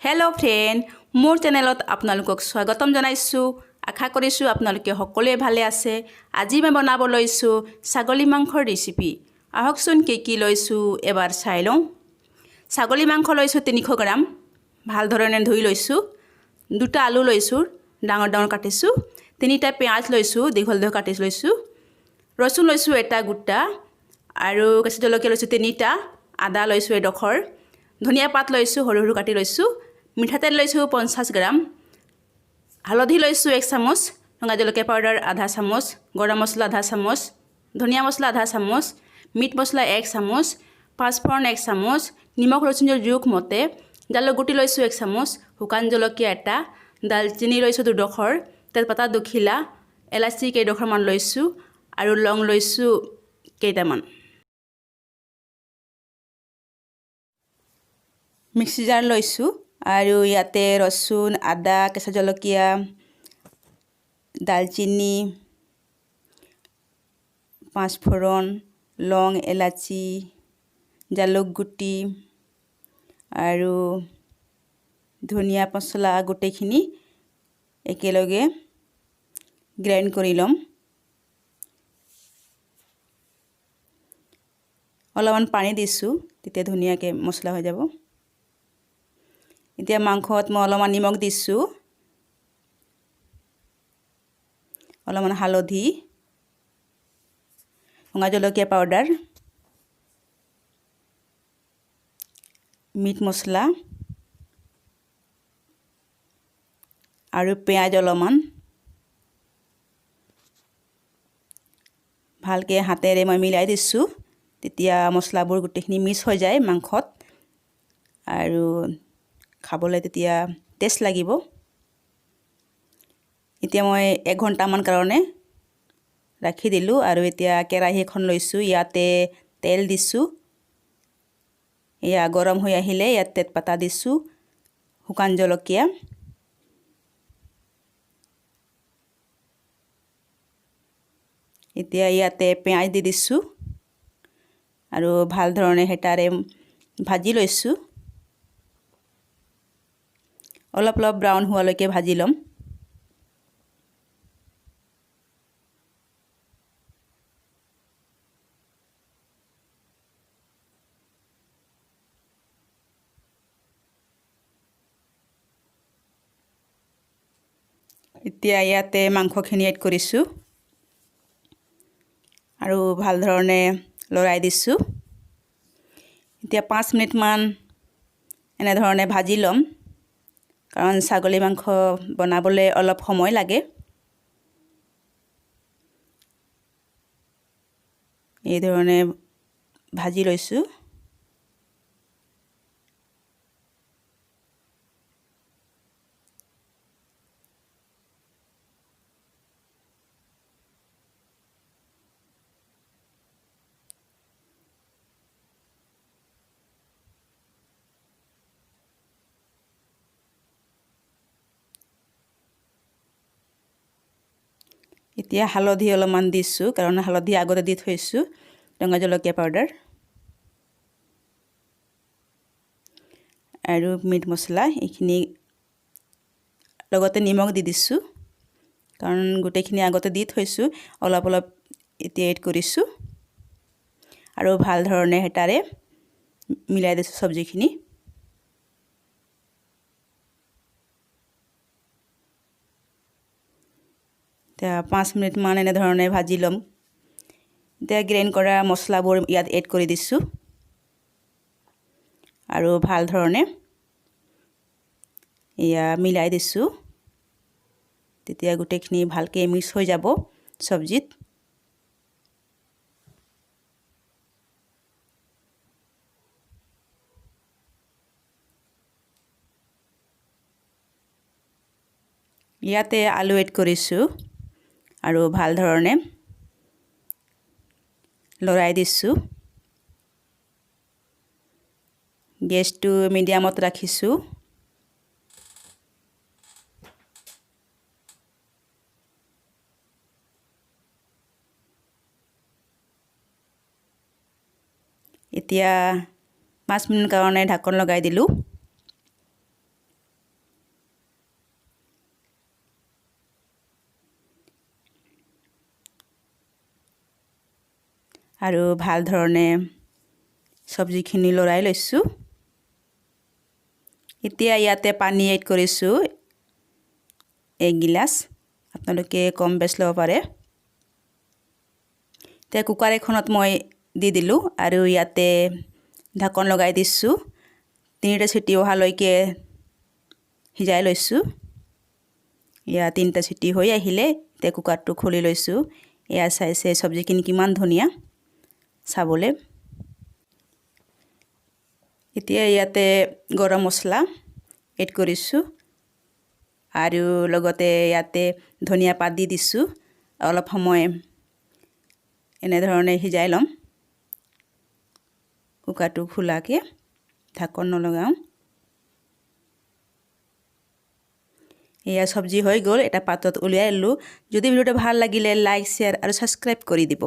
Hello' friend, মোৰ চেনেলত আপোনালোকক স্বাগতম জনাইছোঁ। আশা কৰিছোঁ আপোনালোকে সকলোৱে ভালে আছে। আজি মই বনাব লৈছোঁ ছাগলী মাংসৰ ৰেচিপি। আহকচোন, কি কি লৈছোঁ এবাৰ চাই লওঁ। ছাগলী মাংস লৈছোঁ 300 গ্ৰাম, ভাল ধৰণে ধুই লৈছোঁ। দুটা আলু লৈছোঁ, ডাঙৰ ডাঙৰ কাটিছোঁ। তিনিটা পিঁয়াজ লৈছোঁ, দীঘল দীঘল কাটি লৈছোঁ। ৰচুন লৈছোঁ এটা গোটা আৰু কেঁচা জলকীয়া লৈছোঁ তিনিটা। আদা লৈছোঁ এডোখৰ। ধনিয়া পাত লৈছোঁ, সৰু সৰু কাটি লৈছোঁ। মিঠাতেল লৈছোঁ 50 গ্ৰাম। হালধি লৈছোঁ 1 চামুচ, ৰঙা জলকীয়া পাউডাৰ আধা চামুচ, গৰম মছলা আধা চামুচ, ধনিয়া মছলা আধা চামুচ, মিট মছলা 1 চামুচ, পাঁচফোৰণ 1 চামুচ, নিমখ লৈছোঁ নিজৰ জোখ মতে। জালুক গুটি লৈছোঁ 1 চামুচ, শুকান জলকীয়া এটা, দালচেনি লৈছোঁ দুডোখৰ, তেজপাতা দুখিলা, এলাচি কেইডোখৰমান লৈছোঁ আৰু লং লৈছোঁ কেইটামান। মিক্সি জাৰ লৈছোঁ আৰু ইয়াতে ৰচুন, আদা, কেঁচা জলকীয়া, দালচিনি, পাঁচফোৰণ, লং, এলাচি, জালুক গুটি আৰু ধনিয়া মছলা গোটেইখিনি একেলগে গ্ৰাইণ্ড কৰি ল'ম। অলপমান পানী দিছোঁ, তেতিয়া ধুনীয়াকৈ মছলা হৈ যাব। এতিয়া মাংসত মই অলপমান নিমখ দিছোঁ, অলপমান হালধি, ৰঙা জলকীয়া পাউডাৰ, মিট মছলা আৰু পিঁয়াজ অলপমান। ভালকৈ হাতেৰে মই মিলাই দিছোঁ, তেতিয়া মছলাবোৰ গোটেইখিনি মিক্স হৈ যায় মাংসত আৰু খাবলৈ তেতিয়া টেষ্ট লাগিব। এতিয়া মই 1 ঘণ্টামান কাৰণে ৰাখি দিলোঁ আৰু এতিয়া কেৰাহী এখন লৈছোঁ। ইয়াতে তেল দিছোঁ। এয়া গৰম হৈ আহিলে ইয়াত তেজপাতা দিছোঁ, শুকান জলকীয়া। এতিয়া ইয়াতে পিঁয়াজ দি দিছোঁ আৰু ভাল ধৰণে হেতাৰে ভাজি লৈছোঁ। অলপ অলপ ব্ৰাউন হোৱালৈকে ভাজি ল'ম। এতিয়া ইয়াতে মাংসখিনি এড কৰিছোঁ আৰু ভাল ধৰণে লৰাই দিছোঁ। এতিয়া 5 মিনিটমান এনেধৰণে ভাজি ল'ম, কাৰণ ছাগলী মাংস বনাবলৈ অলপ সময় লাগে। এই ধৰণে ভাজি লৈছোঁ। এতিয়া হালধি অলপমান দিছোঁ, কাৰণ হালধি আগতে দি থৈছোঁ। ৰঙা জলকীয়া পাউডাৰ আৰু মিট মছলা এইখিনি, লগতে নিমখ দি দিছোঁ, কাৰণ গোটেইখিনি আগতে দি থৈছোঁ। অলপ অলপ এতিয়া এড কৰিছোঁ আৰু ভাল ধৰণে হেতাৰে মিলাই দিছোঁ চব্জিখিনি। এতিয়া 5 মিনিটমান এনেধৰণে ভাজি ল'ম। এতিয়া গ্ৰাইণ্ড কৰা মছলাবোৰ ইয়াত এড কৰি দিছোঁ আৰু ভাল ধৰণে এয়া মিলাই দিছোঁ। তেতিয়া গোটেইখিনি ভালকৈ মিক্স হৈ যাব চব্জিত। ইয়াতে আলু এড কৰিছোঁ আৰু ভাল ধৰণে লৰাই দিছোঁ। গেছটো মিডিয়ামত ৰাখিছোঁ। এতিয়া 5 মিনিট কাৰণে ঢাকন লগাই দিলোঁ। আৰু ভাল ধৰণে চব্জিখিনি লৰাই লৈছোঁ। এতিয়া ইয়াতে পানী এড কৰিছোঁ 1 গিলাচ। আপোনালোকে কম বেছ ল'ব পাৰে। এতিয়া কুকাৰ এখনত মই দি দিলোঁ আৰু ইয়াতে ঢাকন লগাই দিছোঁ। তিনিটা চিটি অহালৈকে সিজাই লৈছোঁ। এয়া তিনিটা চিটি হৈ আহিলে। এতিয়া কুকাৰটো খুলি লৈছোঁ। এয়া চাইছে, চব্জিখিনি কিমান ধুনীয়া চাবলৈ। এতিয়া ইয়াতে গৰম মছলা এড কৰিছোঁ আৰু লগতে ইয়াতে ধনিয়া পাত দি দিছোঁ। অলপ সময় এনেধৰণে সিজাই ল'ম কুকাৰটো খোলাকৈ, ঢাকন নলগাওঁ। এয়া চব্জি হৈ গ'ল, এটা পাত্ৰত উলিয়াই ল'লোঁ। যদি ভিডিঅ'টো ভাল লাগিলে লাইক, শ্বেয়াৰ আৰু ছাবস্ক্ৰাইব কৰি দিব।